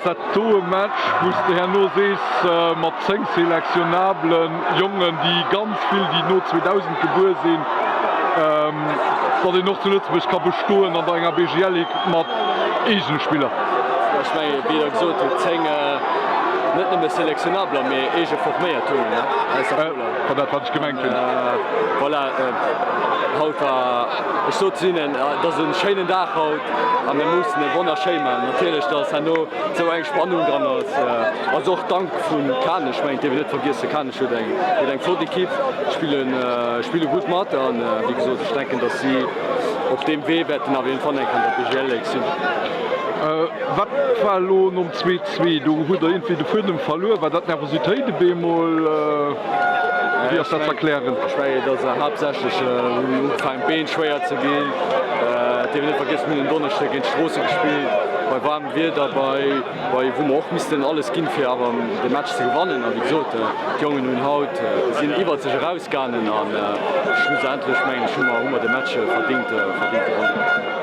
dat do e Match, wou s de herno sees, mat 10 selektionabele Jongen, déi ganz vill, déi no 2000 gebuer sinn, datt een och zu Lëtzebuerg ka bestoen an der enger BGL-Ligue mat eegene Spiller? Ech mengen, wéi Der gesot hutt, 10 net nëmme selektionabler, mee eege forméiert Jongen aus der Fola. War dat, wat ech gemengt hunn. Voilà, haut war, ech sot zu hinnen, et ass e schéinen Dag haut a mir mussen e wonnerschéi maachen. Natierlech, datt herno esou eng Spannung dran ass, ass och dank vu Kanech. Ech mengen, et dierf een net vergiessen, Kanech huet eng, huet eng flott Ekipp, spillen, spille gutt mat an, wéi gesot, ech denken, datt si op deem Wee wäerten auf jeden Fall eng Kéier an der BGL-Ligue sinn. Wat war elo nom 2, 2? Do hutt der iergendwéi de Fuedem verluer. War dat Nervositéit op eemol? Wéi ass dat z'erklären? Ech mengen, et ass haaptsächlech hunn ugefaangen d'Been schwéier ze ginn. Et dierf een net vergiessen, mir hunn en Donneschde géint Stroossen gespillt, bei waarmem Wieder, bei bei wou mer och missten alles ginn, fir awer de Match ze gewannen. A wéi gesot, d'Jongen hunn haut sinn iwwert sech erausgaangen a schlussendlech mengen ech hu mer hu mer de Match verdingt verdingt gewonnen.